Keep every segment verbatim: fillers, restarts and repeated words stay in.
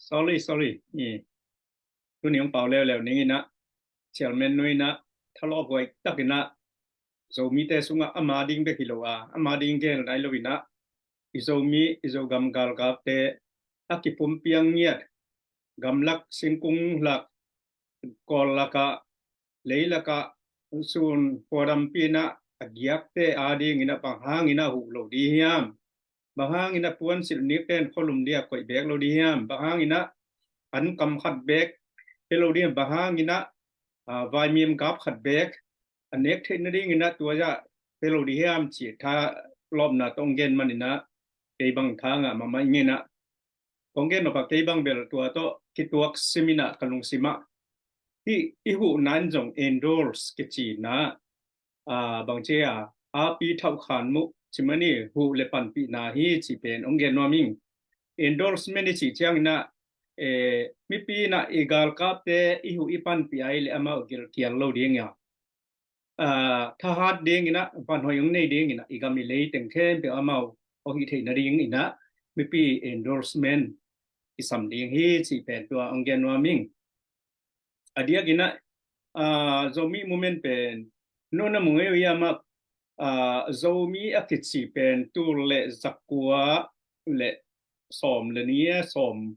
Sorry, sorry. Tuni hong pau leuleu ning inah, Chairman nu inah, thalawp huai tak inah, Zomite sungah ama ding bek hi lo a, ama ding gel nai lo inah, i Zomi, i Zogam galkapte a kipumpiang ngiat, gamlak, singkung lak, kawl lakah, lei lakah, sun khuadampi inah a giakte a ding inah bang hang inah huh lo ding hiam? Bang hang inah puansilh nikten khualum dia koih bek lo ding hiam? Bang hang inah an kam khat bek pe lo ding hiam? Bang hang inah vaimim gap khat bek a nek theih nading inah tua zah pe lo ding hiam ci thalawpna tawh hong gen man inah kei bang tha ngah mahmah ing inah, kong gen nop a kei bang bel tua tawh kituak sim inah ka lungsim ah, hih i huhna in zong endorse kici inah, bang ci a, api thauhkhan muh ci mani, huh le panpihna hi ci pen hong gen nuam ing. Endorsement i cih ciang inah, mipi inah i galkapte i huh i panpih a i le amau gilkial lo ding a, thahat ding inah, vanhoih hong nei ding inah i gam i lei teng khempeuh amau hong hih theih nading inah mipi endorsement i sam ding hi ci pen tua hong gen nuam ing. A diak inah, Zomi movement pen nuna mungeu ia mak, Zomi a kici pen tul le zakua le sawm le ni a sawm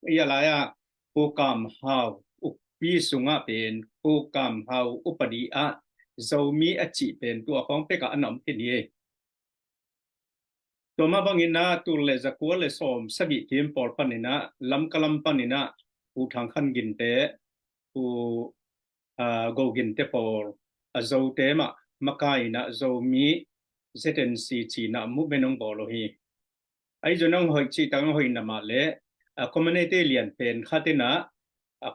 ia lai ah, Pu Kam Hau ukpi sungah pen Pu Kam Hau upadi ah Zomi a cih pen tua khawng pekah a na om khin hi. Tua mah bang inah tul le zakua le sawm sagih kim pawl pan inah Lamka lam pan inah Pu Thang Khan Ginte, Pu Go Ginte pawl a Zote mah makai inah Zomi Z N C ci inah movement hong bawl uh hi. Ahi zong hong hoih cih tak hong hoih na mah le, community lian pen khat inah,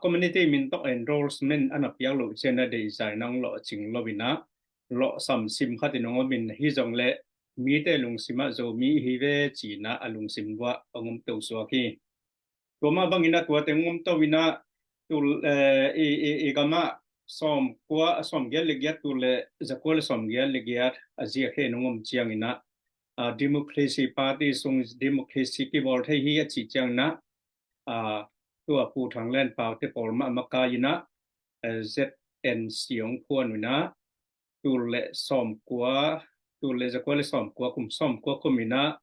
community min tawh endorsement a na piak loh ciang a deihzai na hong lawhcing lo inah, lawhsam sim khat in hong om in, hi zong le mite lungsim ah Zomi hi ve ci inah a lungsim vuah hong om to suak hi. Tua mah bang inah tua teng hong om to inah, tul i, i, i gam ah sawm kua, sawm giat le giat, tul le zakua le sawm giat le giat a ziak hen hong om ciang inah, democracy party sung democracy kibawl thei hi a cih ciang inah, tua Pu Thang Lian Pau te pawl mah makai inah, Z N C hong phuan uh inah, tul le sawm kua, tul le zakua le sawm kua kum, sawm kua kum inah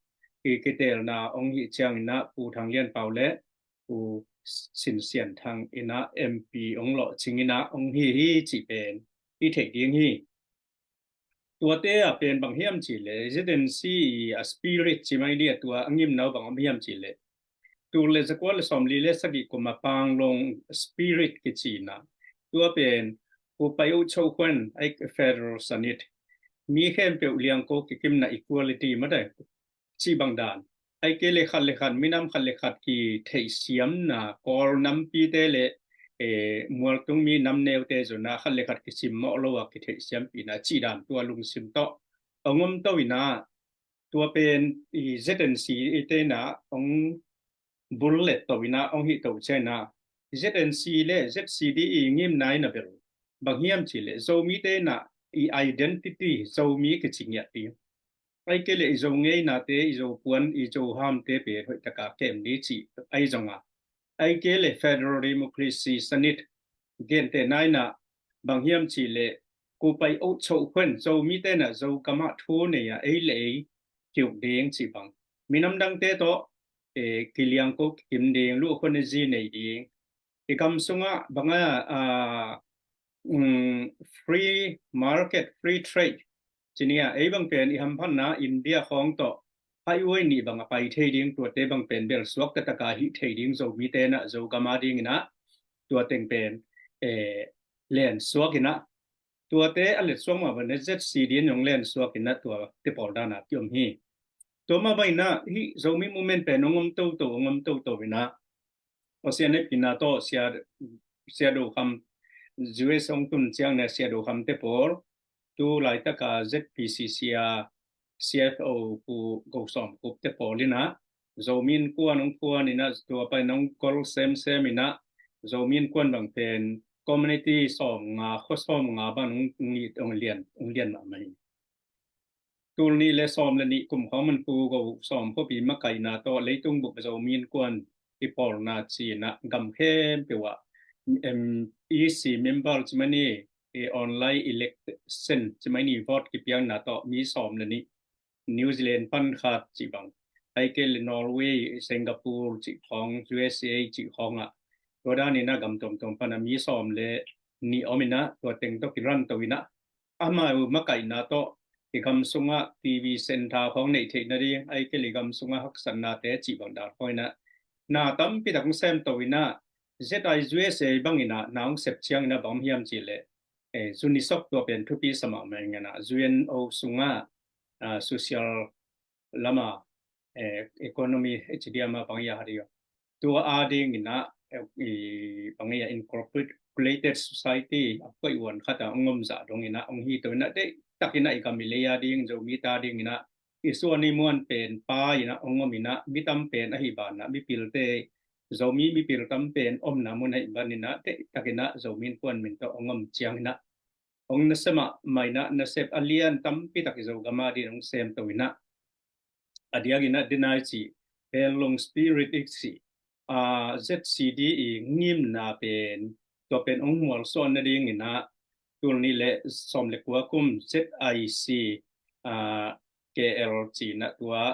i kitelna hong hih ciang inah Pu Thang Lian Pau le Pu Sin Sian Thang inah M P hong lawhcing inah hong hi hi cih pen i theih ding hi. Tuate a pen bang hiam cih le, Z N C a spirit ci mai dia tua a ngimna uh bang om hiam cih le, tul le zakua le sawm li le sagih kum a Panglong spirit kici inah, tua pen Pu Pai Uh Cho Khuan ai federal sanit, mi khempeuh liangko kikimna equality mah dai cih bang dan, ai kei le khat le khat, minam khat le khat kitheihsiamna, Kawl nampite le mualtung mi nam neute zonna khat le khat kisimmawh lo a kitheihsiampihna cih dan tua lungsim tawh hong om to inah, tua pen i Z N C te inah hong bullet to inah hong hih to ciang inah, Z N C le Z C D i ngimna inah bel bang hiam cih le, Zomite inah i identity Zomi kici ngiat ding, ai kei le i Zo ngeinate, i Zo puan, i Zo hamte pen hoih taka kem ding cih ahi zong a, ai kei le federal democracy sanit gentehna inah bang hiam cih le, Pu Pai Uh Cho Khuan Zomite inah Zogam ah thu nei a ei le ei kiuk ding cih bang, minam dangte tawh kiliangko kikim ding, luh khua ne zi nei ding, i gam sungah bang a, free market, free trade ci ni a, ei bang pen i hamphatna India khawng tawh highway nih bang a pai thei ding, tuate bang pen bel suak taktak a hih thei ding, Zomite inah Zogam a ding inah tua teng pen len suak inah, tuate a let suak mah bang inah Z C D in hong len suak inah tuate pawl dan a kiom hi. Tua mah bang inah hih Zomi movement pen hong om toto, hong om toto inah, Sia Nep Kina tawh Sia, Sia Do Kham, U S hong tun ciang inah Sia Do Kham te pawl, tu laitaka Z P C C a C F O Pu Go Sawm Khup te pawl inah Zomi Innkuan hong phuan inah, tua pan hong kol semsem inah, Zomi Innkuan bang pen community sawm nga, khua sawm nga bang hong, hong lian, hong lian mahmah hi. Tul nih le sawm le nih kum khawng man Pu Go Sawm Khup i makaihna tawh leitung bup Zomi Innkuan kipawlna ci-in ah gam khempeuh ah, em, E C member ci mai ni, e, online election ci mai ni, vote kipiakna tawh mi sawm le nih, New Zealand pan khat cih bang, ahih kei leh Norway, Singapore cih khawng, U S A cih khawng ah, tua dan in ah gam tuamtuam pan ah mi sawm le nih om in ah, tua teng tawh kiranto in ah, amau makaihna tawh i gam sungah T V centre khawng neih theih nading, ahih kei leh i gam sungah haksatnate cih bang dan khawng in ah, na tampi tak hong semto in ah, Z I U S A bang in ah na hong sep ciangin ah bang om hiam cih leh, eh, UNISOC, tua pen thupi sa mahmah ing in ah, U N O sungah, ah, social lama, eh, economy, eh, ci diam a bang hiam a ding, tua a ding in ah, eh, i bang hiam, incorporated society a koih uan khat ah hong om zah dong in ah hong hi to in ah, deihtak in ah i gam i lei a ding, Zomite a ding in ah i suan i muan pen pai in ah hong om in ah, mi tam pen ahih ban ah mipilte, Zomi mipil tam pen omna mun ahih ban in ah, deihtak in ah Zomi Innkuan min tawh hong om ciangin ah, hong nasep mahmah in ah, nasep a lian tampi tak i Zogam a ding hong semto in ah, a diakin ah denai cih, Panglong spirit i cih, ah, Z C D i ngimna pen, tua pen hong mualsuah nading in ah, tul nih le sawm le kua kum Z I C, ah, K L ci-in ah tua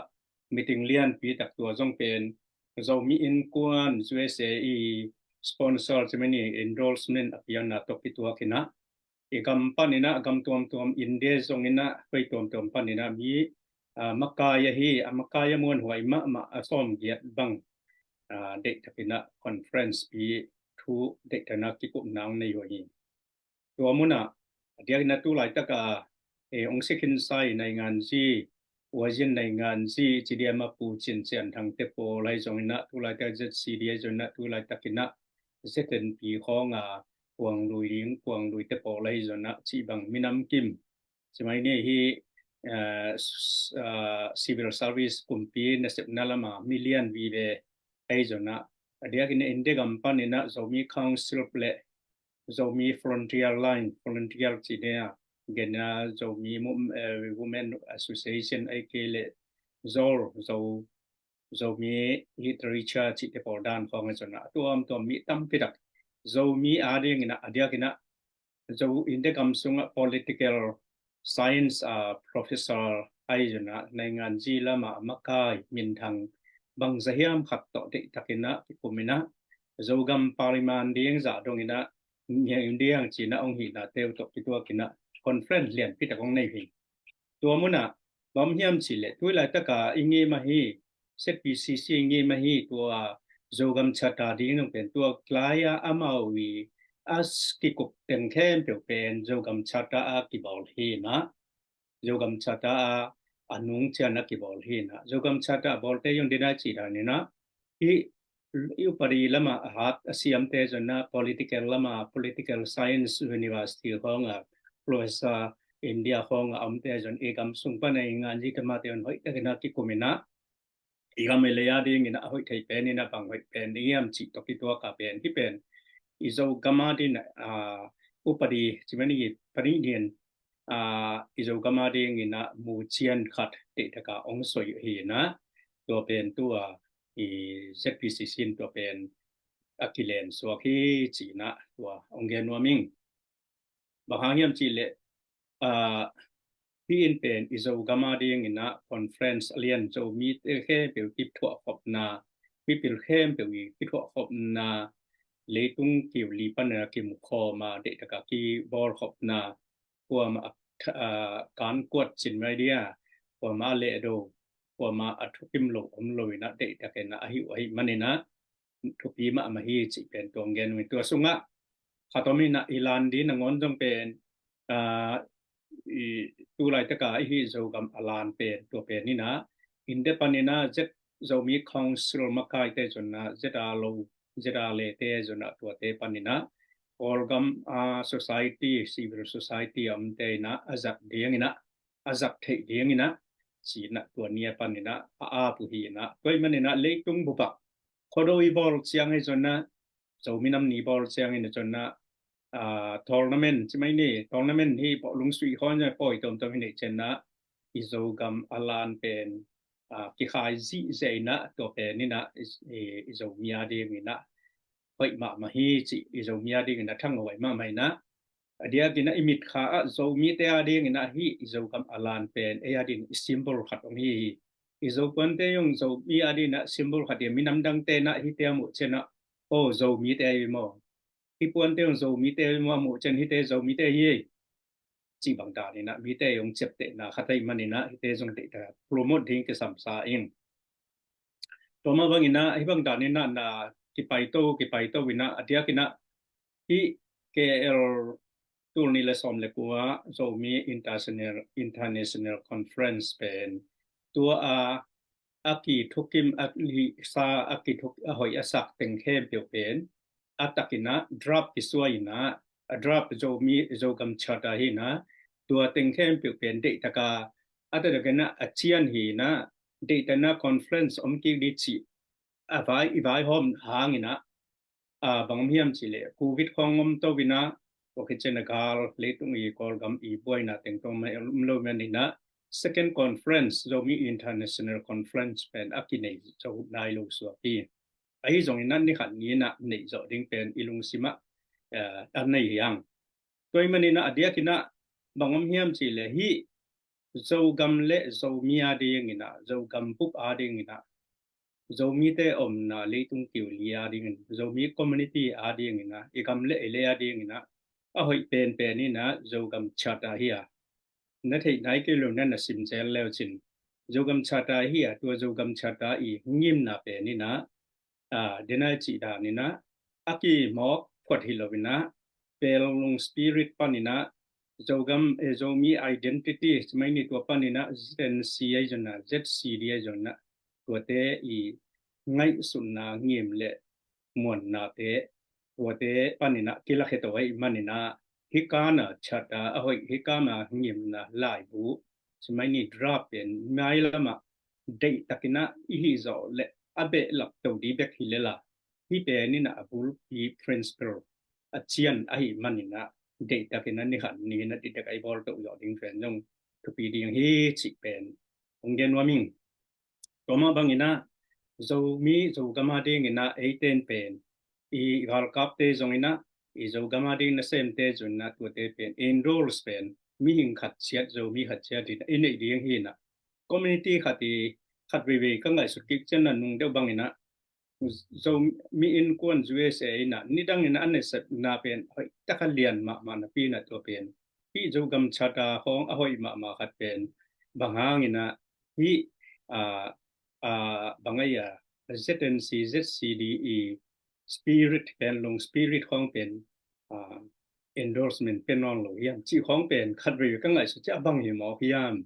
meeting lianpi tak, tua zong pen Zomi Innkuan U S A i sponsor ci mai ni, endorsement a piakna tawh kituak in ah, i gam pan in ah, gam tuamtuam, India zong in ah, koi tuamtuam pan in ah mi, ah, makai ahi, a makai a muanhuai mahmah a sawmgiat bang, ah, deihtak in ah conference pi, thu deihtak in ah kikupna hong nei uh hi. Tua mun ah, a diakin ah tu laitak a, eh, hong si khinsa i nainganzi, uazian nainganzi ci diam a, Pu Cin Cian Thang te pawl ahi zong in ah, tu laitak Z C D ahi zong in ah, tu laitak in ah Z N P khawng a kuang lui ding, kuang lui te pawl ahi zong in ah, cih bang minam kim ci mai ni hi, eh, s-, ah, civil service, kumpi nasepna lam a mi lian vive ahi zong in ah, a diakin ah India gam pan in ah Zomi Council le Zomi Frontier Line, Frontier ci dia, gen a Zomi Mo-, eh, Women Association, ahih kei leh Zol, Zo, Zomi Literature cihte pawl dan khawng ahi zong in ah, a tuamtuam mi tampi tak Zomi a ding in ah, a diakin ah Zo, India gam sungah political science, ah, professor ahi zong in ah, nainganzi lam a makai minthang bangzah hiam khat tawh deihtak in ah kikum in ah, Zogam Parliament ding zah dong in ah, ngiang ding ci-in ah hong hihna te uh tawh kituak in ah conference lianpi tak hong nei uh hi. Tua mun ah bang hiam cih leh, tu laitak a i ngim ahi, Z P C C i ngim ahi, tua Zogam Charter ding zong pen, tua lai a amau i a kikup teng khempeuh pen Zogam Charter a kibawl hi in ah, Zogam Charter a, a nung ciang a kibawl hi in ah, Zogam Charter a bawlte zong denai cih dan in ah, i, i upadi lam a hat a siamte zong in ah, political lam a, political science university khawng a professor, India khawng a omte zong in, i gam sung pan a i nainganzi te mahte zong in hoihtak in ah kikum in ah, i gam i lei a ding in ah a hoih thei pen in ah bang hoih pen ding hiam cih tawh kituak a pen, hih pen i Zogam a ding in ah, ah, upadi ci mai ni, panih ni in, ah, i Zogam a ding in ah mu cian khat deihtak a hong soi uh hi in ah, tua pen tua i Z P C C in tua pen a kilen suak hi ci-in ah tua hong gen nuam ing. Bang hang hiam cih leh, ah, hih in pen i Zogam a ding in ah conference a lian, Zomite khempeuh kithuahkhopna, mipil khempeuh i kithuahkhopna, leitung kiu li pan a kimukhawm a, deihtak a kibawlkhopna, kuamah a, ah, kankuat cin mai dia, kuamah a lehdo, kuamah a thukim lo om lo in ah, deihtak in ah a hi uh ahih man in ah, thupi mahmah hi cih pen tua hong gen uh hi. Tua sungah khat om in ah, i lan ding nangawn zong pen, ah, i, tu laitak a i hih Zogam a lan pen, tua pen in ah, India pan in ah Z, Zomi Council makaite zong in ah, Z R lo, Z R le te zong in ah, tuate pan in ah, Kawlgam, ah, society, civil society a omte in ah a zat ding in ah, a zat theih ding in ah, ci-in ah tua ni a pan in ah a ap uh hi in ah, tua ahih man in ah leitung bup ah Khuado i bawl ciang ahi zong in ah, Zomi Nam Ni bawl ciangin zong in ah, ah, tournament ci mai ni, tournament hi bawlung sui khawng in ah pawi tuamtuam hi neih ciang in ah, i Zogam a lan pen, kikhai zihziah inah tua pen inah i Zomi a ding inah hoih mahmah hi cih, i Zomi a ding inah thanghuai mahmah inah, a diak inah i mitkha ah Zomite a ding inah hih i Zogam a lan pen ei a ding i symbol khat om hi hi. I Zopuante zong Zomi a ding inah symbol khat hi, minam dangte inah hihte a muh ciang inah, o, Zomite hi maw. Hih puante zong Zomite hi maw, a muh ciang hihte Zomite hi ei cih bang dan inah mite zong ciaptehna khat ahih man inah hihte zong deihtak promote ding kisam sa ing. Tua mah bang inah hih bang dan inah na kipaito kipaito inah a diak inah hih K L tul nih le sawm le kua Zomi International, International Conference pen tua a a kithukim a lihsa a kithuk a hoih a sak teng khempeuh pen a tak inah draft kisuai inah, a draft Zomi Zogam Charter hi inah, tua teng khempeuh pen deihtak a a taktak inah a cian hi inah, deihtak inah conference om kik ding cih a vai, i vaihawm hang inah, a, bang om hiam cih leh Covid khawng om to inah, tua khit ciang a gal leitung i Kawlgam i buaina teng tawh om lo man inah second conference, Zomi International Conference pen a kinei zo nai lo suak hi. Ahi zong inah ni khat ni inah neih zawh ding pen i lungsim ah, eh, a nei hi ang. Tua ahih man inah a diak inah bang om hiam cih leh hih Zogam le Zomi a ding inah, Zogam bup a ding inah, Zomite omna leitung kiu li a ding inah, Zomi community a ding inah, i gam le i lei a ding inah a hoih penpen inah Zogam Charter hi a, na theih nai kei lo na na sim zel le uh cin, Zogam Charter hi a, tua Zogam Charter i ngimna pen inah, a, dena i cih dan inah a kimawk phot hi lo inah, Pelnglung spirit pan inah, Zogam, eh, Zomi identity, ci mai ni, tua pan inah Z N C ahi zong inah, Z C D ahi zong inah, tuate i ngaihsutna ngim le muannate, tuate pan inah kilakhia to ahih man inah, hih kana Charter a hoih, hih kana ngimna laibu, ci mai ni, draft pen mailam ah deihtak inah i hih zawh leh a behlap to ding bek hi lel a, hih pen inah a bulpi principle a cian ahih man inah deihtak inah ni khat ni inah deihtak a i bawl to zawh ding pen zong thupi ding hi cih pen hong gen nuam ing. Tua mah bang inah Zomi Zogam a ding inah eite in pen, i galkapte zong inah, i Zogam a ding nasemte zong inah tuate pen endorse pen mihing khat ciat, Zomi khat ciat inah i neih ding hi inah, community khat i khat veivei ka ngaihsut kik ciang inah nung deuh bang inah Zomi Innkuan U S A inah nidang inah a nasepna pen hoih tak a lian mahmah napi inah tua pen hih Zogam Charter khawng a hoih mahmah khat pen bang hang inah hih, a, a, bang ahi a, Z N C, Z C D i spirit, Pelnglung spirit khawng pen, a, endorsement pia nawn lo hiam cih khawng pen khat veivei ka ngaihsut ciang a bang hi mawk hiam.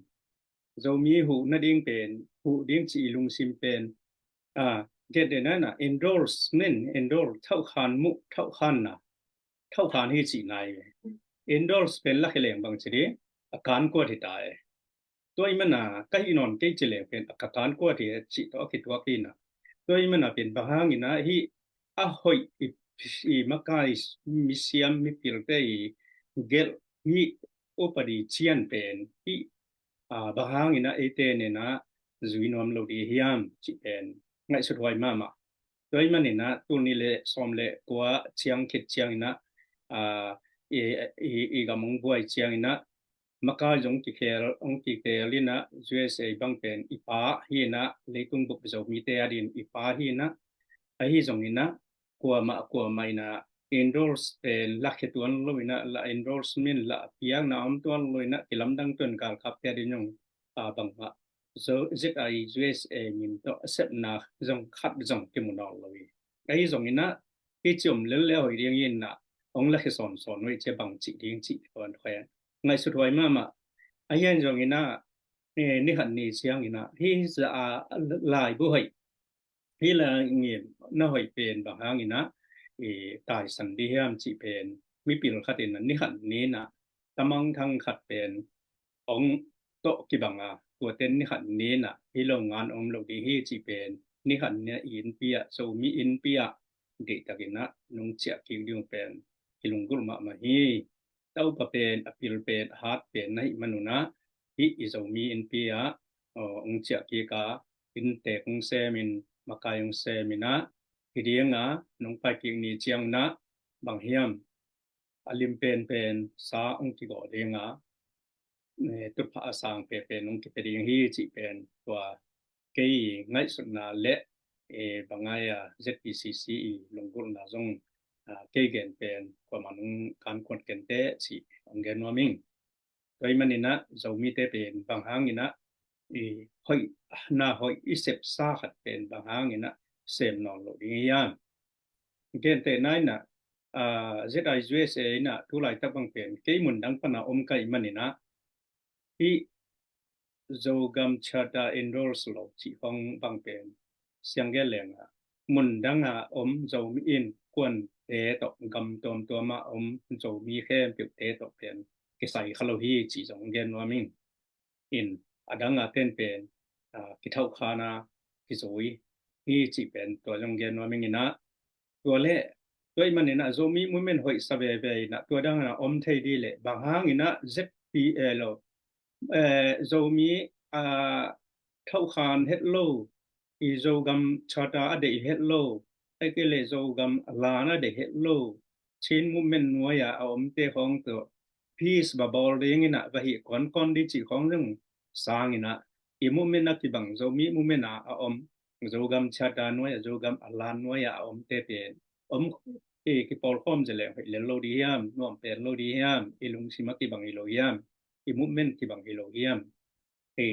Zomi huh nading pen, huh ding cih i lungsim pen, a, get de na na, endorsement, endorse, thauhkhan muh, thauhkhanna, thauhkhan hi cih nai ve. Endorse pen lakhia leng bang ci ding, a kankuat hi ta e. Tua ahih man a ka hih nawn kei ci leng pen a ka kankuat hi cih tawh a kituak hi inah. Tua ahih man a pen bang hang inah hih a hoih i, i makai misiam mipilte i gelh hih upadi cian pen hih, a, bang hang inah eite in inah zui nuam lo ding hiam cih pen ngaihsut huai mahmah. Tua ahih man inah tul nih le sawm le kua ciang khit ciang inah, a, i, i, i gam hong buai ciang inah makai zong kikhel, hong kikhel inah U S A bang pen i pa hi inah, leitung bup Zomite a ding i pa hi inah, ahi zong inah kuamah kuamah inah endorse pen lakhia tuan lo inah, la endorsement la piakna om tuan lo inah, kilamdang tuan galkapte a ding zong, a, bangmah Z I U S A min tawh a sepna zong khat zong kimu nawn lo hi. Ahi zong inah hih ci om lel le a hoih ding inah hong lakhia sawnsawn uh hi ci a bang cih ding cih tuan khuai ngaihsut huai mahmah. Ahi zong inah, eh, ni khat ni ciang inah hih zah a laibu hoih, hih la ngim na hoih pen bang hang inah i taisan ding hiam cih pen mipil khat inah ni khat ni inah tamang thang khat pen hong tawh kibang a, tuate ni khat ni inah hih lo ngan om lo ding hi cih pen ni khat ni inah i innpi ah, Zomi innpi ah deihtak inah nong ciah kik ding uh pen kilunggulh mahmah hi. Topa pen a pil pen a hat pen na hih man un ah hih i Zomi innpi ah, aw, hong ciah kik a, inntek hong semin, makai hong semin ah, hi dinga nong pai kik ni ciang nah bang hiam, a lim penpen sa hong kigawh dinga, eh, tutphah a sang penpen hong kipia ding hi cih pen tua kei ngaihsutna le, eh, bang ai-a Z P C C i lunggulhna zong, ah, kei gen pen kuaman hong kankuan kenteh cih hong gen nuam ing. Tua ahih manin ah Zomite pen bang hangin ah i hoih, na hoih i sepsa khat pen bang hangin ah sem nawn lo ding hiam? Gentehna in ah, ah, Z I U S A in ah tu laitak bang pen kei mundang pana om ka hih manin ah hih Zogam Charter endorse lo cih khong bang pen siang gen leng ah mundanga om Zomi innkuante tawh, gam tuamtuama om Zomi khempeuhte tawh pen kisai kha lo hi cih zong gen nuam ing. In a danga ten pen, ah, kithaukhana kizui hi cih pen tua zong gen nuam ing in ah, tua le tua ahih manin ah Zomi movement hoihsa veve in ah tua dangin ah om thei ding leh bang hangin ah Z P A lo, eh, Zomi, ah, thauhkhan het lo, i Zogam Charter a deih het lo, ahih kei leh Zogam a lan a deih het lo Chin movement nuai-a a omte khong tawh peace va bawl dingin ah va hih kuankuan ding cih khong zong sangin ah i movement a kibang, Zomi movement a a om, Zogam Charter nuai-a, Zogam a lan nuai-a a omte pen om, i kipawlkhawm zia leng hoih lel lo ding hiam, nuam pen lo ding hiam, i lungsim a kibang hi lo hiam, i movement kibang hi lo hiam, i,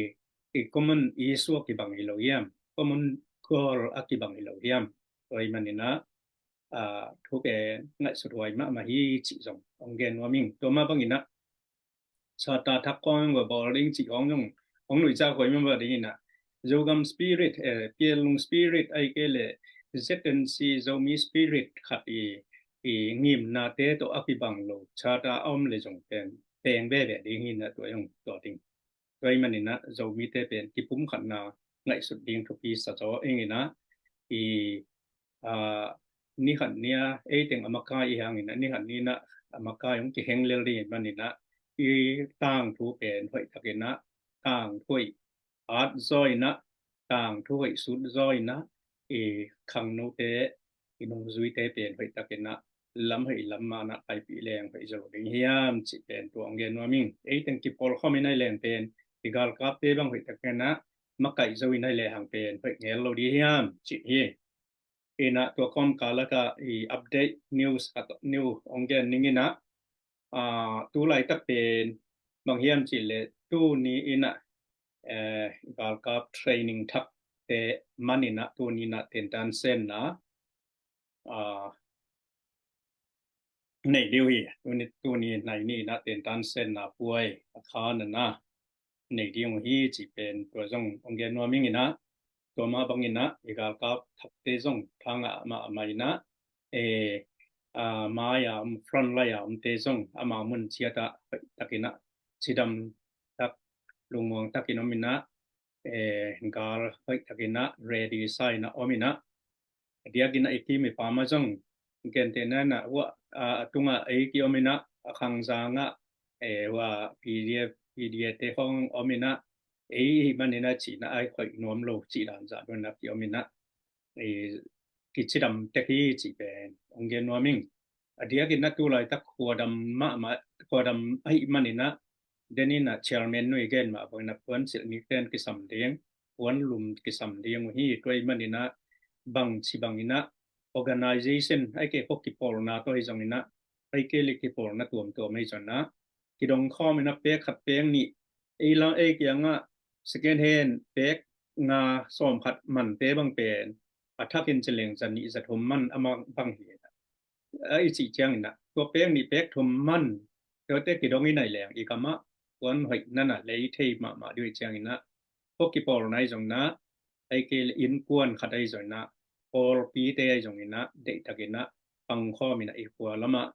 i common issue a kibang hi lo hiam, common goal a kibang hi lo hiam? Tua ahih manin ah, ah, thu pen ngaihsut huai mahmah hi cih zong hong gen nuam ing. Tua mah bangin ah charter thak khong va bawl ding cih khong zong hong nuihza huai mahmah dingin ah Zogam spirit, eh, Pianlung spirit ahih kei leh Z N C Zomi spirit khat i, i ngimnate tawh a kibang lo charter a om leh zong pen peng veve ding hi in ah tua zong tua ding. Tua ahih manin ah Zomite pen kipumkhatna ngaihsut ding thupi sa zaw ing in ah, i, ah, ni khat ni-a eiteng a makai i hangin ah ni khat ni-in ah a makai hong kiheng lel ding ahih manin ah i tangthu pen hoih takin ah tangthu hoih at zaw in ah, tangthu hoih sut zaw in ah, i khangnote, i nungzuite pen hoih takin ah lam hoih lam man ah paipih leng hoih zaw ding hiam cih pen tua hong gen nuam ing. Eiteng kipawlkhawm in ah i leng pen i galkapte bang hoih takin ah makaih zo in ah i lehang pen hoih ngel lo ding hiam cih hi. In ah tua kawmkal lakah i update news khat, news hong gen ning in ah, ah, tu laitak pen bang hiam cih leh tuni in ah, eh, galkap training thakte man in ah tuni in ah tentan senna, ah, nei ding uh hi. Tuni, tuni nai ni in ah tentan senna puai a kha na na nei ding uh hi cih pen tua zong hong gen nuam ing in ah, tua mah bangin ah i galkap thakte zong thangah mahmah in ah, eh, ah, mai-a om, front line-a omte zong ama mun ciat ah hoih takin ah cidam tak, lungmuang takin om in ah, eh, gal hoih takin ah ready sa in ah om in ah, a diakin ah i kim i pam ah zong gentehna in ah hua, ah, a tungah ei ki-om in ah a khangzang ah, eh, hua P D F, P D F te khong om in ah ei hih manin ah cihna a hoih nuam lo cih dan zah dong in ah ki-om in ah, eh, kicidam tek hi cih pen hong gen nuam ing. A diakin ah tu laitak khuadam mahmah, khuadam ahih manin ah den in ah chairman nu i gen mah bangin ah puansilh ni ten kisam ding, puanlum kisam ding uh hi. Tua ahih manin ah bangci bangin ah organization ahih kei leh kipawlna tawh hi zongin ah, ahih kei leh kipawlna tuamtuam ahi zongin ah kidong khawm in ah pek khat pek nih, ei lam ei kiangah second hand pek nga sawm khat mante bang pen a thakin ci leng za nih za thum man a mang bang hi. A i cih ciangin ah tua pek nih pek thum man tuate kidong in ah i leng i kam ah puan hoih na na lei thei mahmah ding uh i ciangin ah, kipawlna ahi zongin ah, ahih kei leh innkuan khat ahi zongin ah, pawlpite ahi zongin ah deih takin ah pangkhawm in ah i khua lamah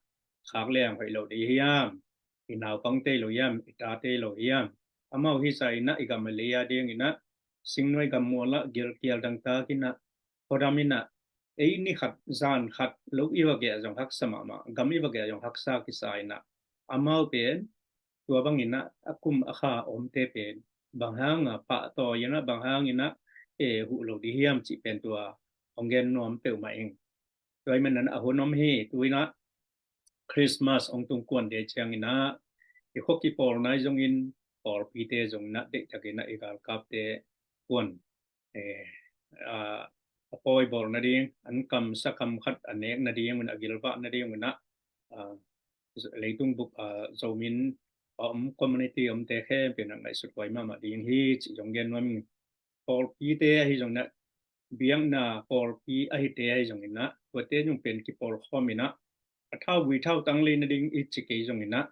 khak leng hoih lo ding hiam, i naupangte hi lo hiam, i tate hi lo hiam, amau hi sa in ah i gam a lei a dingin ah singnuai gam mual ah gilkial dangtak in ah khuadam in ah ei ni khat zan khat lo i va geh zong haksa mahmah, gam i va geh zong haksa kisa in ah amau pen tua bangin ah a kum a kha omte pen bang hanga pahtawi in ah, bang hangin ah eh, huh lo dih hiam cih pen tua hong gen nuam peuhmah ing. Tua ahih manin a hun om hi, tu-in ah Christmas hong tung kuan ding ciangin ah i khua kipawlna ahi zongin, pawlpite zongin ah deihtakin ah i galkapte kuan, eh, a, a pawi bawl nading, an kamsa kam khat a nek nading un, a gilvah nading un ah, a, leitung bup a Zomi a om community omte khempeuh in ah ngaihsut huai mahmah ding hi cih zong gen nuam ing. Pawlpite ahi zongin ah, biakna pawlpi ahite ahi zongin ah, tuate zong pen kipawlkhawm in ah, a thauvui thautang lei nading i ci kei zongin ah,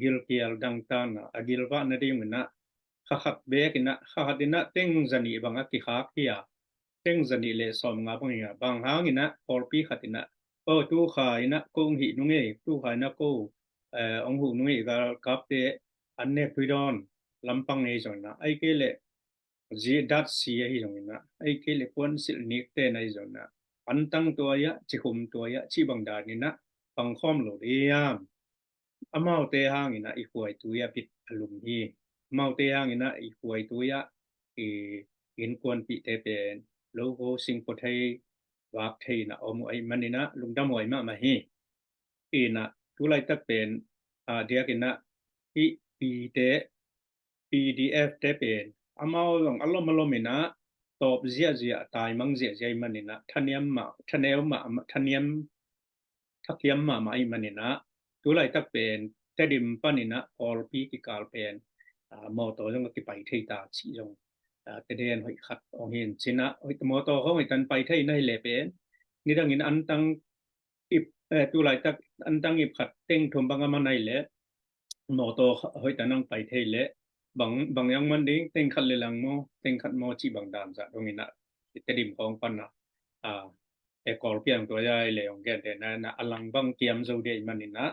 gilkial dangtakna a gilvah nading un ah, kha khat bek in ah, kha khat in ah teng zanih bang a kikhak hi a, teng zanih le sawmnga bang hi a, bang hangin ah pawlpi khat in ah, "Oh, tu kha in ah ko hong hih nung ei, tu kha in ah ko, eh, hong huh nung ei, galkapte an nek tui dawn lampang ei," zongin ah, ahih kei leh zi dat si ahi zongin ah, ahih kei leh puansilh nikte na ahi zongin ah, antang tuai ah, cikhum tuai ah, cih bang danin ah pangkhawm lo ding hiam? Amaute hangin ah i khuaitui ah bit a lum hi. Amaute hangin ah i khuaitui ah i innkuanpihte pen lo ko singpua thei, vak thei in ah om uh ahih manin ah lungdam huai mahmah hi. In ah tu laitak pen, a, diakin ah hih pite, P D F te pen amau zong a lom a lom in ah tawp ziahziah, taimang ziahziah ahih manin ah thaniam mah, thaneu mah, thaniam thakiam mahmah ahih manin ah tu laitak pen Tedim panin ah pawlpi kikal pen, a, mawtaw zong a kipai thei ta cih zong, a, teden hoih khat hong hi in cin ah, hoih, mawtaw hong hoih tan pai thei na hi leh pen nidangin antang ip, eh, tu laitak antang ip khat teng thum bang a man ahih leh mawtaw hoih tan hong pai thei leh bang, bang hong man ding, teng khat le lang maw, teng khat maw cih bang dan zah dongin ah Tedim khawng pan ah, a, e, Kawlpi ang tua zah ahih leh hong gente na, na a lang bang kiam zo ding ahih manin ah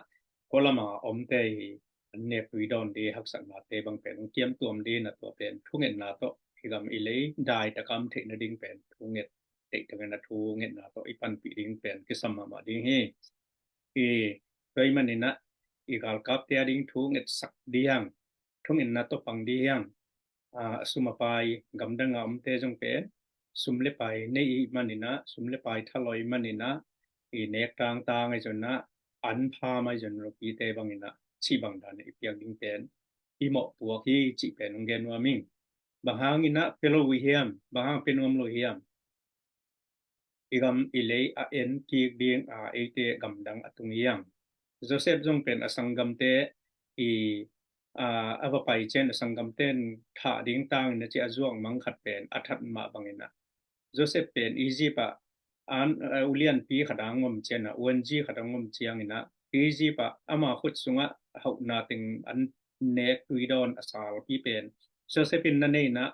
kua lam a omte hi an nek tui dawn ding haksatnate bang pen hong kiam tuam ding in ah tua pen thungetna tawh i gam i lei daitak a om theih nading pen thunget, deihtakin ah thungetna tawh i panpih ding pen kisam mahmah ding hi. I, tua ahih manin ah i galkapte ading thungetsak ding hi hang, thungetna tawh pang ding hi hang. A, a sum a pai, gamdang a omte zong pen sum le pai nei ahih manin ah, sum le pai thalawh ahih manin ah, i nek tangtang ahi zongin ah, an pham ahi zongin ah, lopite bangin ah cih bang dan i piak ding pen i mawhpuak hi cih pen hong gen nuam ing. Bang hangin ah pia lo uh hiam, bang hang pia nuam lo hiam? I gam i lei a en kik ding a, eite gamdang a tung hi hang. Joseph zong pen a sanggamte i, a, a va pai ciang a sanggamte in thah ding tangin a ci a zuak mang khat pen a that mah bangin ah Joseph pen Egypt ah an, a, ulianpi khat a hong om ciang a, uanzi khat a hong om ciangin ah Egypt ah ama khut sungah hauhna teng an nek tui dawn a salpi pen Joseph in na nei in ah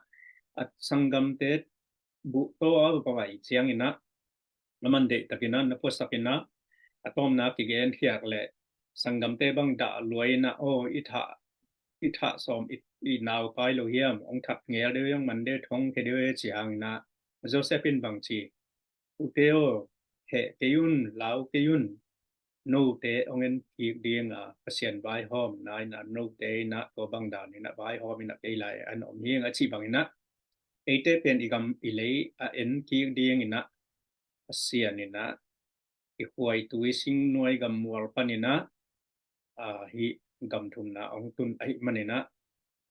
a sanggamte buh to a va pai ciangin ah, a man deihtakin ah na puasakin ah, a tawpna kigen khiak leh sanggamte bang dah luai in ah, "Aw, i thah, i thah sawm, i, i nau pai lo hiam? Hong that ngel deuh, hong man deuh, thong khia deuh," ci hangin ah Joseph in bang ci? "Ute aw, heh kei un, lau kei un. Note hong en kik ding a, Pasian vaihawmna in ah note in ah tua bang danin ah vaihawm in ah kei lai an om hi ing," a cih bangin ah eite pen i gam i lei a en kik dingin ah Pasian in ah i khuaitui singnuai gammual panin ah, a, hih gam thumna hong tun ahih manin ah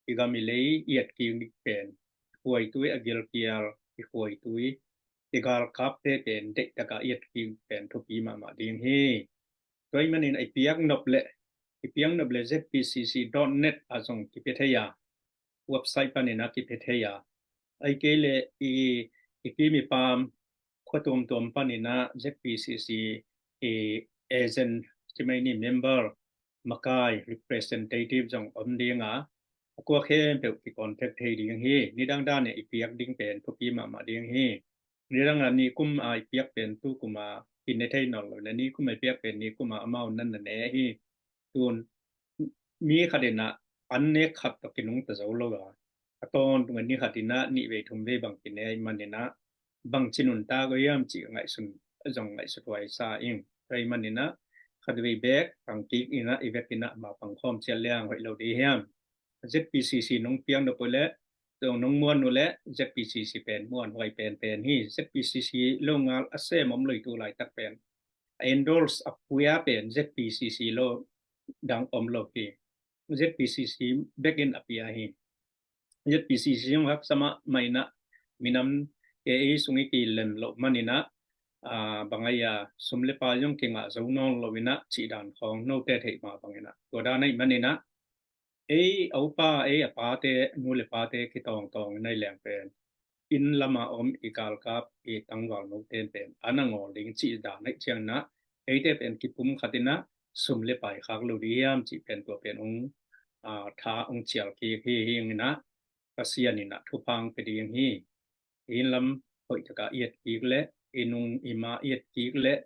i gam i lei i et kik ding pen, i khuaitui a gilkial, i khuaitui, i galkapte pen deihtak a i et kik pen thupi mahmah ding hi. Tua ahih manin i piak nop leh, i piak nop leh Z P C C dot net ah zong kipia thei a, website panin ah kipia thei a, ahih kei leh i, i kim i pam khua tuamtuam panin ah Z P C C i agent, cimai ni member, makai, representative zong om ding a, a kua khempeuh kicontact thei ding hi. Nidang dan in i piak ding pen thupi mahmah ding hi. Nidang a nikum a i piak pen tukum a i ne thei nawn lo in ah, nikum a i piak pen nikum a amau nan na ne hi. Tun mi khat in ah an nek khat tawh kinungta zo lo a, a tawntung a ni khat in ah nih vei thum vei bang kine ahih manin ah bangci nuntak uh hiam cih ngaihsun, zong ngaihsut huai sa ing. Tua ahih manin ah khat vei bek pang kik in ah i vekin ah ma pangkhawm ciat leng hoih lo ding hiam? Z P C C nong piak nop uh leh zong nong muan uh leh Z P C C pen muanhuai penpen hi. Z P C C lo ngal a sem om lo hi tu laitak pen. A endorse a pia pen Z P C C lo dang om lo hi. Z P C C bekin a pia hi. Z P C C zong haksa mahmah in ah minam ei sung i kilem loh manin ah, ah, bang a hia, sum le pai zong kingah zo nawn lo in ah cih dan khawng note theih mah bangin ah, tua dan ahih manin ah ei a upa, ei a pate, nu le pate kitawngtawng in ah i leng pen inn lama om i galkap i tangval note in pen a na ngawl ding cih dan ahih ciangin ah, eite pen kipum khat in ah sum le pai khak lo ding hiam cih pen tua pen hong, ah, tha hong cial kik hi. Hi in ah Pasian in ah thupha hong pia ding hi. Inn lam hoih takah i et kik leh, i nung i ma i et kik leh,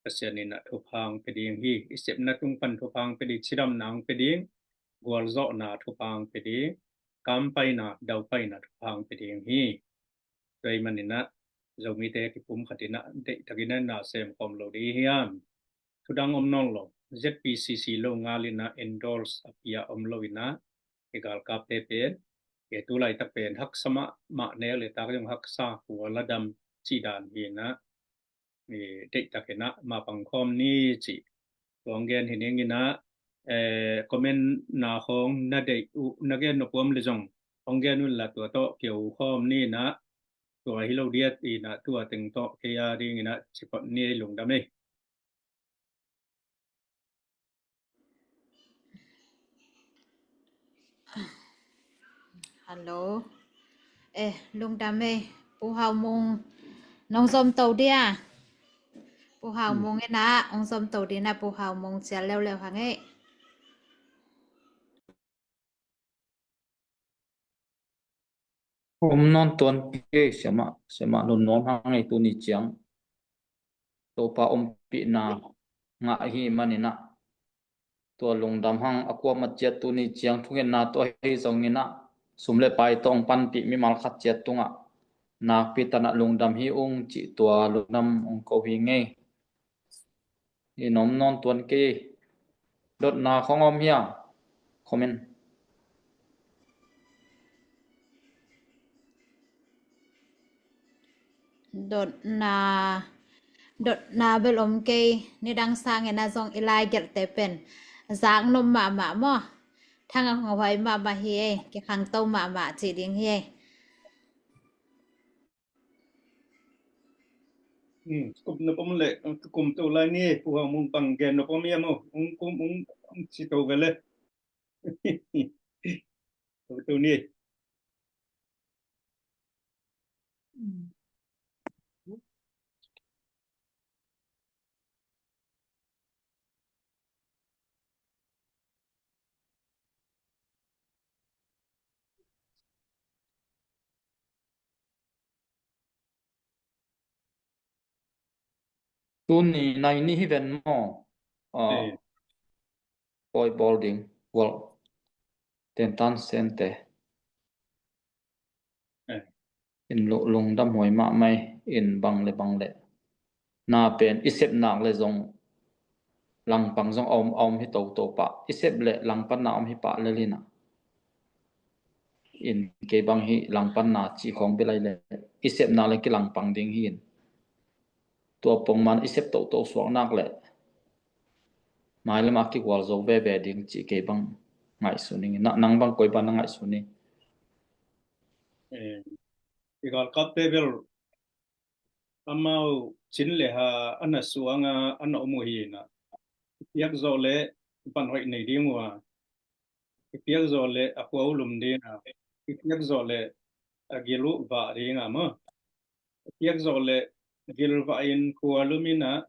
Pasian in ah thupha hong pia ding hi. I sepna tung pan thupha hong pia ding, cidamna hong pia ding, gualzawhna thupha hong pia ding, kampaina, daupaina thupha hong pia ding hi. Tua ahih manin ah Zomite kipum khat in ah deihtakin ah na sem khawm lo ding hiam? Thudang om nawn lo, Z P C C lo ngal in ah endorse a pia om lo in ah, i galkapte pen, i tu laitak pen haksa mahmah, nek le tak zong haksa, khual a dam cih dan hi in ah, i deihtakin ah mapang khawm ni cih tua hong gen hi ning in ah, eh, comment na khawng na deih uh na gen nop uh om leh zong hong gen un la, tua tawh kiho khawm ni in ah, tua hi lo diat in ah tua teng tawh kei a dingin ah ci phot ni ei. Lungdam ei. Hello. Eh, lungdam ei. Pu Hau Mung, nong zom to dia? Pu Hau Mung in ah, hong zom to ding in ah, Pu Hau Mung cial leuleu hang ei. Om nawn tuan kei, siamah, siamah lungnuam hang ei. Tuni ciang Topa ompihna ngah i hih manin ah, tua lungdam hang. A kuamah ciat tuni ciang thungetna tawh ahi zongin ah, sum le pai tawh hong panpih mimal khat ciat tungah nakpi takin ah lungdam hi ung cih tua lungdam hong ko hi ing ei. I nuam nawn tuan kei. Dotna khawng om hia? Comment. Dotna, dotna bel om kei. Nidang sangin ah zong i lai gelhte pen zak nop mahmah maw. Thang a hong huai mahmah hi ei. Kikhangto mahmah cih ding hi ei. Hmm, kum nop om leh, kum to lai ni, Pu Hau Mung, pang gen nop om hiam maw? Ung kum, ung, ung ci to ve le. To, to ni. Tuni nai ni hi ven maw? Ah, eh, pawi bawl ding, gual, tentan sente. Eh. In lu-, lungdam huai mahmah ei. In bang le bang le na pen i sep nak le zong langpang zong a om, a om hi toto pah. I sep le langpanna om hi pah lel in ah. In kei bang hih langpanna cih khawng bel ahi le, i sep nak le kilangpang ding hi in. Tua pongman i sep toto suak nak le mailam ah kigual zo veve ding cih kei bang ngaihsun ing. Na, nang bang koi bang na ngaihsun ing? Eh, i galkapte bel amau cin le ha a na suang a, a na om uh hi in ah, i piak zawh le van hoih nei ding uh a, i piak zawh le a khua uh lum ding a, i piak zawh le a gil uh vah ding a maw. I piak zawh le gil vah in khua lum in ah,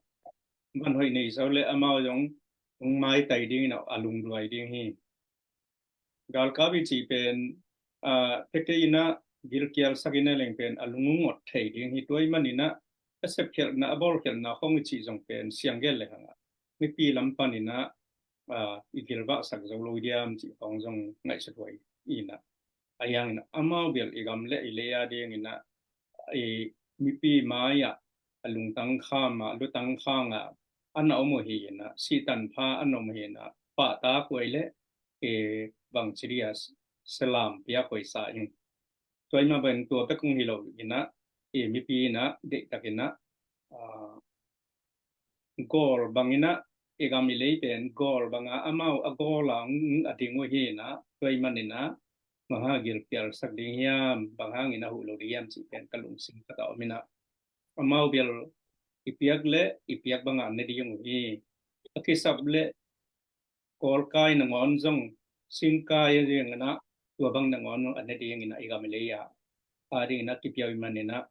van hoih nei zo le amau zong hong maitai ding in ah, a lungduai ding hi. Galkap i cih pen, ah, peke in ah gilkial sak in ah leng pen a lung hong ot thei ding hi. Tua ahih manin ah a sepkhialhna, a bawlkhialhna khawng i cih zong pen siang gel le hang ah mipi lam panin ah, ah, i gilvahsak zo lo diam cih khawng zong ngaihsut huai in ah, a hiangin ah amau bel i gam le i lei a dingin ah i mipi mai-ah a lungtang kham ah, lutang khang ah a na om uh hi in ah, sihtanpha a na om uh hi in ah, pahtak huai le, eh, bangci dia salam piak huai sa ing. Tua i mah bang tua bek hong hi lo inah, i mipi inah deihtak inah, ah, gawl bang inah, i gam i lei pen gawl banga amau a gawl a hong a ding uh hi inah, tua i man inah bang hang a gilkialsak ding hiam, bang hang inah huh lo ding hiam cih pen ka lungsim khat a om inah, amau bel i piak le i piak bangah ne ding uh hi. A kisap le kawlkai nangawn zong, singkai a ding inah, tua bang nangawn zong a ne ding inah, i gam i lei a, a ding inah kipia uh i man inah,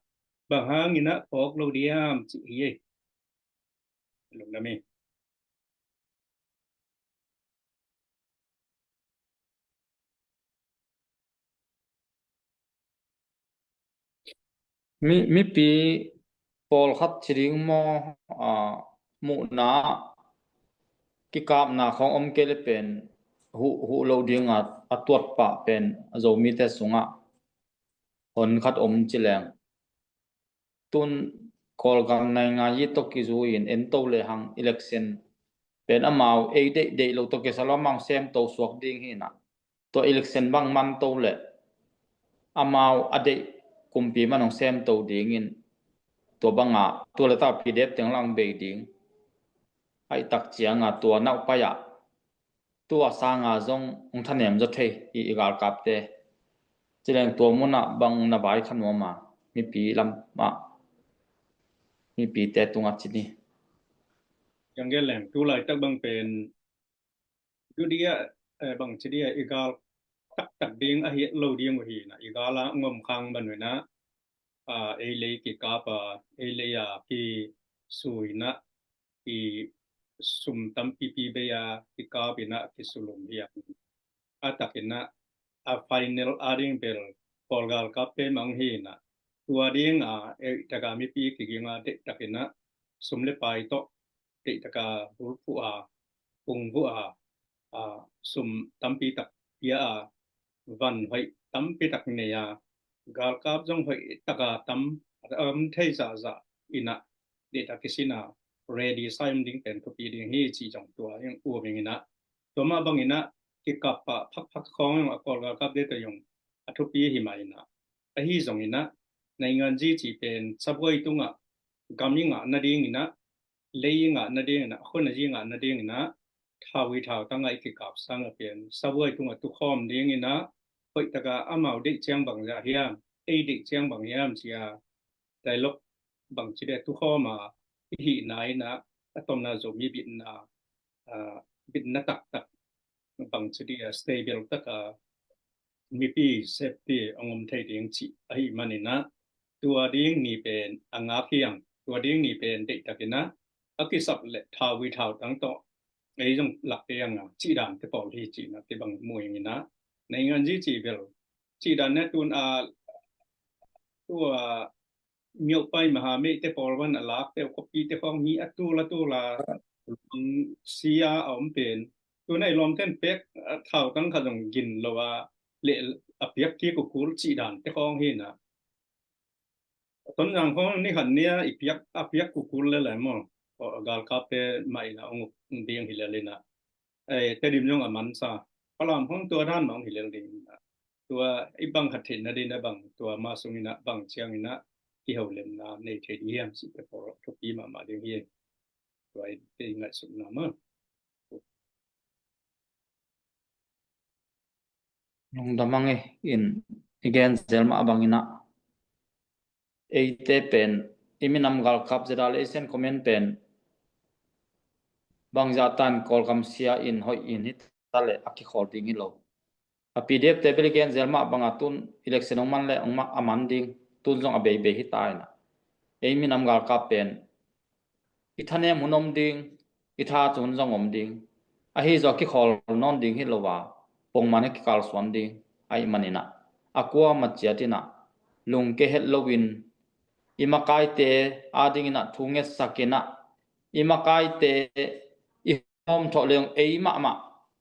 bang hang inah phawk lo diam cih hi ei. Lungdam hi. Mi, mipi pawlkhat ci ding maw, a, muhna kikapna khawng om kei le pen huh, huh loh dinga a tuat pah pen a Zomite sungah hon khat om ci leng. Tun Kawlgam naingan yi tawh kizui-in en to lehang election pen amau ei deih deih lo tawh kisai lo amau sem to suak ding hi inah, tua election bang man to le amau a deih kumpi man hong sem to dingin, tua banga tua le tah P D F teng lang bei ding. Aih tak cianga tua nauh pai-ah tua sanga zong hong thanem zaw thei i, i galkapte. Ci leng tua munah bang na vai kha nuam a, mipi lamah, mipite tungah ci ni. Ciang gen leng, tu laitak bang pen dudia, eh, bang ci dia, i gal taktak ding ahi lo ding uh hi inah, i gal a ngom khang ban uh inah, ah, ei lei kikap a, ei lei a kisui inah, i sum tampipi bei a kikap inah kisulum hi a, a tak inah a final a ding bel Kawlgalkapte mah hong hi inah, tua dinga ei taka mipi kiging a deihtak inah sum le pai tawh deihtak a bulphuh a, pungvuh a, a, sum tampi tak pia a, van hoih tampi tak nei a, galkap zong hoih taka tam, a tam thei zahzah inah, deihtak kisin a, ready sa om ding pen thupi ding hi cih zong tua hi ung, um ing inah. Tua mah bang inah kikap pah phakphak khawng zong a Kawlgalkapte tawh zong a thupi hi mah inah. Ahi zong inah, naingan zi cih pen sabuai tungah gam i ngah nading inah, lei i ngah nading inah, khua na zi ngah nading inah, thau i thau tangah i kikap sangah pen sabuai tungah tukhawm ding inah, hoih taka amau deih ciang bang zah hiam, ei deih ciang bang hiam ci a, dialogue bang ci dia tukhawm a, i hihna inah, a tomna Zomi bitna, ah, bitna taktak bang ci dia stable taka mipi safety a ngom thei ding cih ahi man inah, tua ding ni pen a ngak hi ung, tua ding ni pen deihtak inah, a kisap le thau i thau tang tawh ei zong lak ei ung a, cih dan te pawl hi cih na te bang mu ing inah, naingan zi cih bel cih dan ne tun a, tua myopai maha meite pawl van a lakte, khoppite khawng mi a tul a tul a, um, sia a om pen. Tuna i lawmten pek, a, thau tang khat zong gin lo a, le a piak kik uh kul cih dan te khawng hi inah. Tonzang khawng ni khat ni a i piak, a piak uh kul le le maw. Aw, galkapte mah inah ong, ong ding hi le le inah. Eh, Tedim zong a mansa. Palam khawng tua dan mah ong hi lel ding inah. Tua i bang khat theihna ding inah bang, tua mah sung inah bang ciang inah kiholemna nei thei ding hiam cih te pawl thupi mahmah ding hi. Tua i te i ngaihsutna mah. Lungdam hang e, in i gen zel mah bang inah. Eite pen, i minam galkap zeda le i sen comment pen bangzah tan Kawlgam sia in hoih in hi ta le a kikhawl ding hi lo. A P D F te bel i gen zel mah banga tun election hong man le hong ma-, a man ding, tun zong a beibei hi ta inah. Ei minam galkap pen i thanem hun om ding, i tha cun zong om ding. Ahi zong a kikhawl nawn ding hi lo a, pongman a kikalsuan ding ahi man inah, a kuamah ciat inah lungke het loin, i makaite a ding inah thu ngetsak inah, i makaite i hawm thawh leng ei mahmah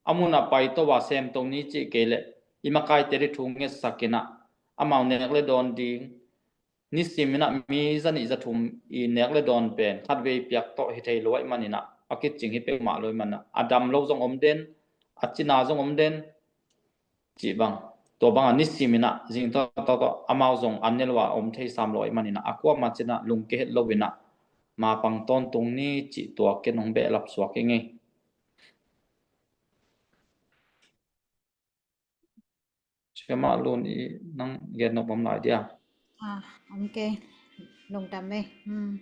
a munah pai to a sem to ni cih kei leh, i makaite i thu ngetsak inah amau nek le dawn ding, nisim inah mi zanih zathum i nek le dawn pen khatvei piak tawh hi thei lo ahi man inah, a kicing hi peuhmah lo ahi man inah, a dam lo zong om den, a cina zong om den, cih bang. Tua bangah nisim inah zingtawh tawh amau zong an ne lo a om thei sam lo ahih maninah a kuamah cinah lungke het lo inah mapang tawntung ni cih tua ken hong behlap suak ing ei. Siamah Lun i nang gen nop om lai dia? Ah, om kei. Lungdam ei. Hmm.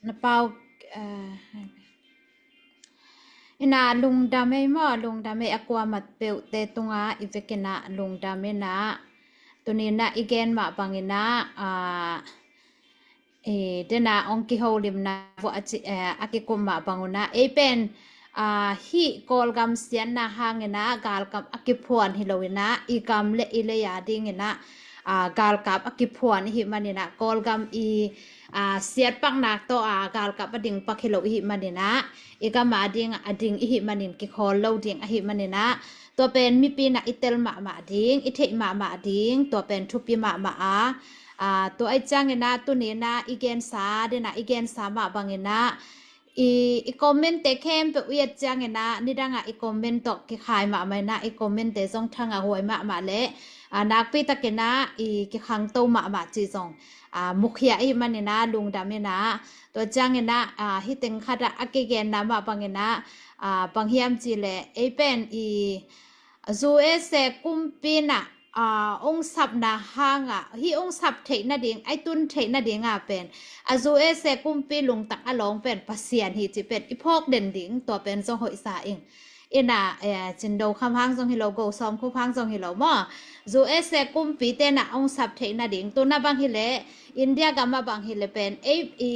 Na pau, eh, ina lungdam ei maw, lungdam ei a kuamat peuhte tunga i vekinah lungdam inah. Tuninah i gen mah banginah, ah, eh, dena ong kiholimna vuah a ci, eh, a kikum mah bangunah ei pen, ah, hih Kawlgam siatna hanginah galkap a kiphuan hi loinah i gam le i lei a dinginah, ah, galkap a kiphuan ihih maninah Kawlgam i, ah, siatpaknak tawh, ah, galkap a dingpak hi lo ihih maninah i gam a ding a ding ihih manin kikhawl lo ding ahih maninah tua pen mipi inah i tel mahmah ding, i theih mahmah ding, tua pen thupi mahmah a, ah, tua ahih cianginah tuninah i gensa dinah i gensa mah banginah i, i comment-te khempeuh i et cianginah nidangah i comment tawh kikhai mahmah inah i comment-te zong thangah huai mahmah leh, ah, nakpitakinah i kikhangto mahmah cih zong, ah, mukhia ihih maninah lungdam inah. Tua cianginah, ah, hih teng khatah a kigenna mah banginah, ah, bang hiam cihleh ei pen i U S A kumpi inah, ah, ong sapna hangah hih ong sap theih nading, a i tun theih nadinga pen a U S A kumpi lungtang a lawng pen Pasian hi cih pen i phawk den ding, tua pen zong hoihsa ing. Inah, eh, Cindo Kham hang zong hi lo, Go Sawm Khup hang zong hi lo maw, U S A kumpite inah ong sap theih nading, tuna bang hileh India gamah bang hileh pen ei i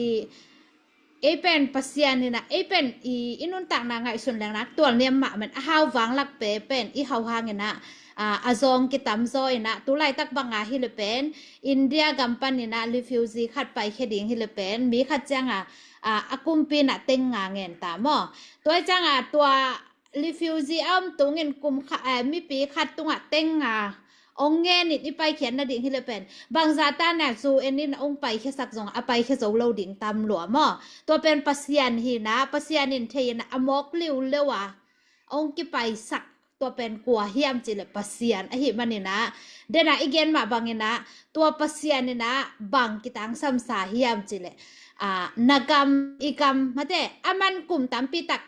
ei pen Pasian inah ei pen i, i nuntakna ngaihsun lengnak tualniam mah men a hau vanglak pe pen i hau hanginah, ah, a zawng kitamzaw inah tu laitak banga hileh pen India gam paninah refugee khat paikhia ding hileh pen mi khat cianga, ah, a kumpi inah teng nga ngen ta maw. Tua cianga tua refugee a om tungin kum kha, eh, mipi khat tungah teng nga ong ngenin i paikhiat nading hileh pen bangzah tanah U N in ong paikhiasak zong a paikhia zo lo ding tam lua maw. Tua pen Pasian hinah Pasian in thei inah a mawk liuleu a ong kipaisak tua pen kua hiam cihleh Pasian ahih maninah dena i gen mah banginah tua Pasian inah bang kitangsamsa hiam cihleh, ah, na gam i gam mate a man kum tampi tak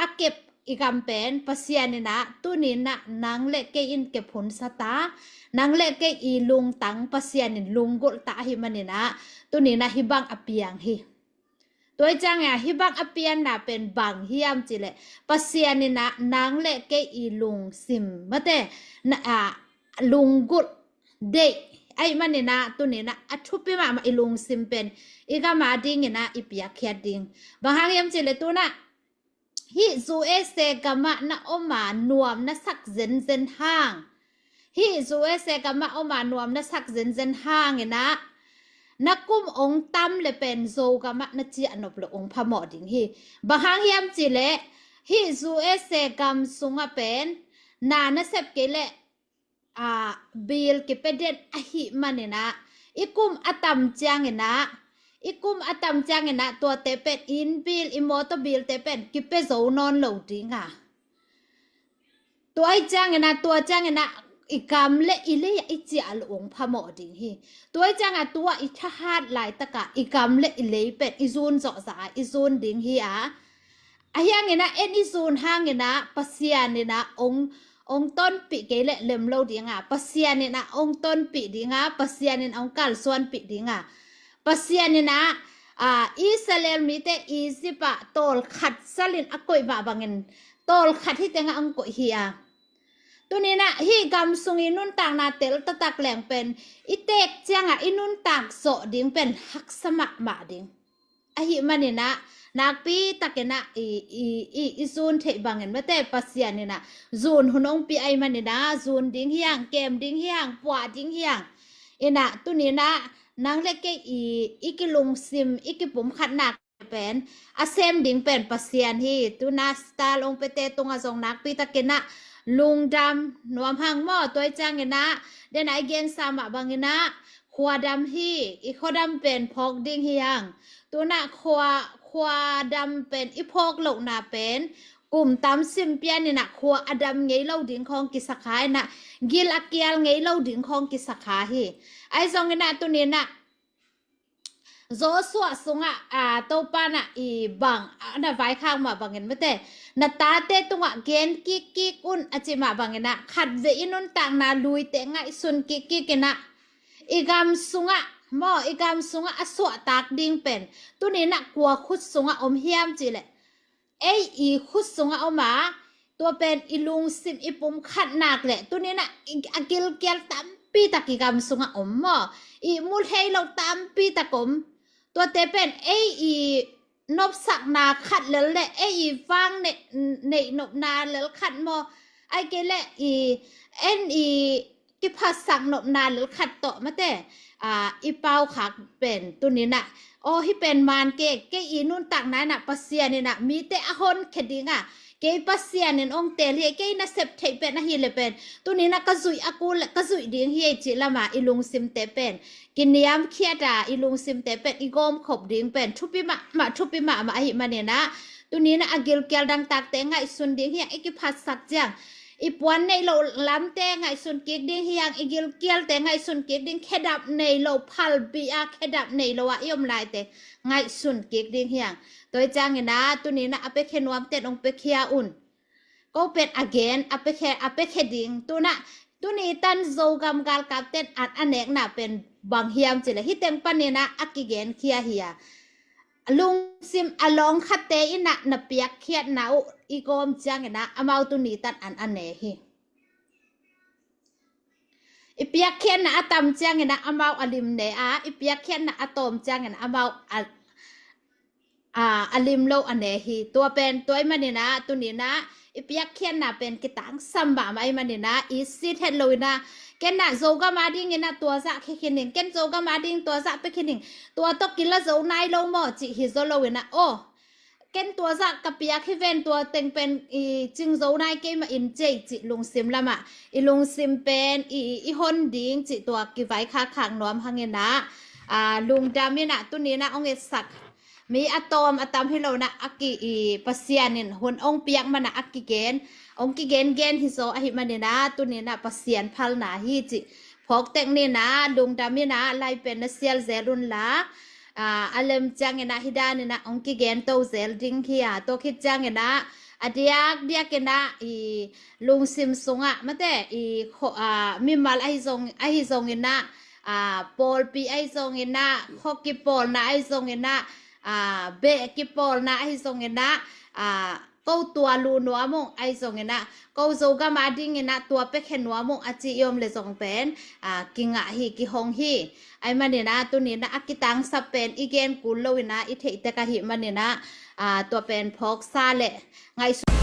a kep i gam pen Pasian inah tuninah nang le kei in kep hun sata, nang le kei i lungtang Pasian in lunggulh ta ahih maninah tuninah hih bang a piang hi. Tua hi cianga hih bang a pianna pen bang hiam cihleh Pasian inah nang le kei i lungsim mate na, ah, lunggulh deih ahih maninah tuninah a thupi mahmah i lungsim pen i gam a dinginah i piakkhiat ding. Bang hang hiam cihleh tunah hih U S A gamah na om a nuam na sak zenzen hang, hih U S A gamah om a nuam na sak zenzen hanginah na kum ong tam le pen Zo gamah na ciah nop lo ong phamawh ding hi. Bang hang hiam cihleh hih U S A gam sungah pen na na sep kei leh, ah, bill kipe den ahih maninah i kum a tam cianginah i kum a tam cianginah tuate pen inn bill i mawtaw bill-te pen kipe zo nawn lo dinga. Tua i cianginah tua cianginah i gam le i lei ah i ciah lo ong phamawh ding hi. Tua i cianga tua i thahat laitakah i gam le i lei pen i zun zawhzah a i zun ding hi a. Ahianginah en i zun hanginah Pasian inah ong, ong tonpih kei leh lem lo dinga, Pasian inah ong tonpih dinga, Pasian in ong kalsuanpih dinga. Pasian inah, ah, Israel mite Egypt ah tawlkhat salin a koih mah bangin tawlkhat hih tengah ong koih hi a. Tuninah hih gam sung i nuntakna tel taktak leng pen i teek ciangah i nuntak zawh ding pen haksa mahmah ding. Ahih maninah nakpi takinah i, i, i, i zun theih bangin mate Pasian inah zun hun ong pia ahih maninah zun ding hiang, kem ding hiang, puah ding hiang. Inah tuninah nang le kei i, i kilungsim, i kipumkhatnak pen a sem ding pen Pasian hi. Tuna star ong pete tunga zong nakpi takinah lungdam nuam hang maw. Tua i ciangin ah, den a i gensa mah bangin ah, khuadam hi, i khuadam pen phawk ding hi hang. Tu-in ah khua, khuadam pen i phawk lohna pen kum tam sim pian in ah khua a dam ngei lo ding khawng kisa kha in ah, gil a kial ngei lo ding khawng kisa kha hi. Ahi zongin ah tuni-in ah Joshua sungah, a, Topa in ah i bang, a, na vaikhak mah bangin mate, na tate tungah gen kikkik un a cih mah bangin ah, khatvei i nuntakna luite ngaihsun kikkik in ah, i gam sungah maw, i gam sungah a suahtak ding pen tuni-in ah kua khut sungah om hiam cih leh, ei i khut sungah om a, tua pen i lungsim i pumkhat nak leh tuni-in ah i, a gilkial tampi tak i gam sungah om maw, i mu thei lo tampi tak om. Tuate pen ei i nopsakna khat lel leh, ei i vang neih, neih nopna lel khat maw, ahih kei leh i en i kiphatsak nopna lel khat tawh mate, a, i pau khak pen tuni-in ah, aw, hih pen man kei, kei i nuntakna in ah Pasian in ah mite a honkhia ding a, kei Pasian in hong teel hi, kei nasep theih pen ahih leh pen tuni-in ah ka zuih a kul leh ka zuih ding hi ei cih lam ah i lungsimte pen kiniamkhiat a, i lungsimte pen i gawmkhop ding pen thupi mahmah, thupi mahmah ahih manin ah, tuni-in ah a gilkial dangtakte ngaihsun ding hi hang, i kiphatsak ciang i puan neih loh lamte ngaihsun kik ding hi hang, i gilkialte ngaihsun kik ding, khedap nei lo, phalbi a khedap nei lo a i om laite ngaihsun kik ding hi hang. Tua i ciangin ah tuni-in ah a piakhia nuamte'n hong piakhia un. Ko pen a gen, a piakhia, a piakhia ding. Tu-in ah, tuni tan Zogam galkapte'n an a nekna pen bang hiam cih leh, hih teng panin ah a kigenkhia hi a, lungsim a lawng khatte in ah na piakkhiatna uh i gawm ciangin ah amau tuni tan an a ne hi. I piakkhiatna a tam ciangin ah amau a lim ne a, i piakkhiatna a tawm ciangin ah amau a, a, a lim lo a ne hi. Tua pen, tua ahih manin ah tuni-in ah i piakkhiatna pen kitangsam mahmah ahih manin ah i sit het lo-in ah, ken ah Zogam a dingin ah tua zah khia khin ing, ken Zogam a ding tua zah pia khin ing, tua tawh kila zo nai lo maw cih hi zaw lo-in ah, aw, ken tua zah ka piak hi ven, tua teng pen i cing zo nai kei mah in cei cih lungsim lam ah, i lungsim pen i, i hon ding cih tua kivaikhak khak nuam hangin ah, a, lungdam in ah tuni-in ah hong etsak mi a tawm a tam hi lo-in ah, a ki, i Pasian in hun hong piak man ah a kigen, hong kigengen hi zaw ahih manin ah tuni-in ah Pasian phalna hi cih phawk tek ni-in ah, lungdam in ah lai pen na sial zel un la, a, a lem ciangin ah hih danin ah hong kigen to zel ding hi a, tua khit ciangin ah a diakdiakin ah i lungsim sungah mate, i kho-, a, mimal ahi zong, ahi zongin ah, a, pawlpi ahi zongin ah, khua kipawlna ahi zongin ah, a, beh kipawlna ahi zongin ah, a, ko tua lu nuam ung ahi zongin ah, ko Zogam a dingin ah tua piakhia nuam ung a ci i om leh zong pen, a, kingah hi, kihong hi. Ahih manin ah tuni-in ah a kitangsap pen i gen kul lo-in ah i theih tek ahih manin ah, a, tua pen phawksa leh ngaihsun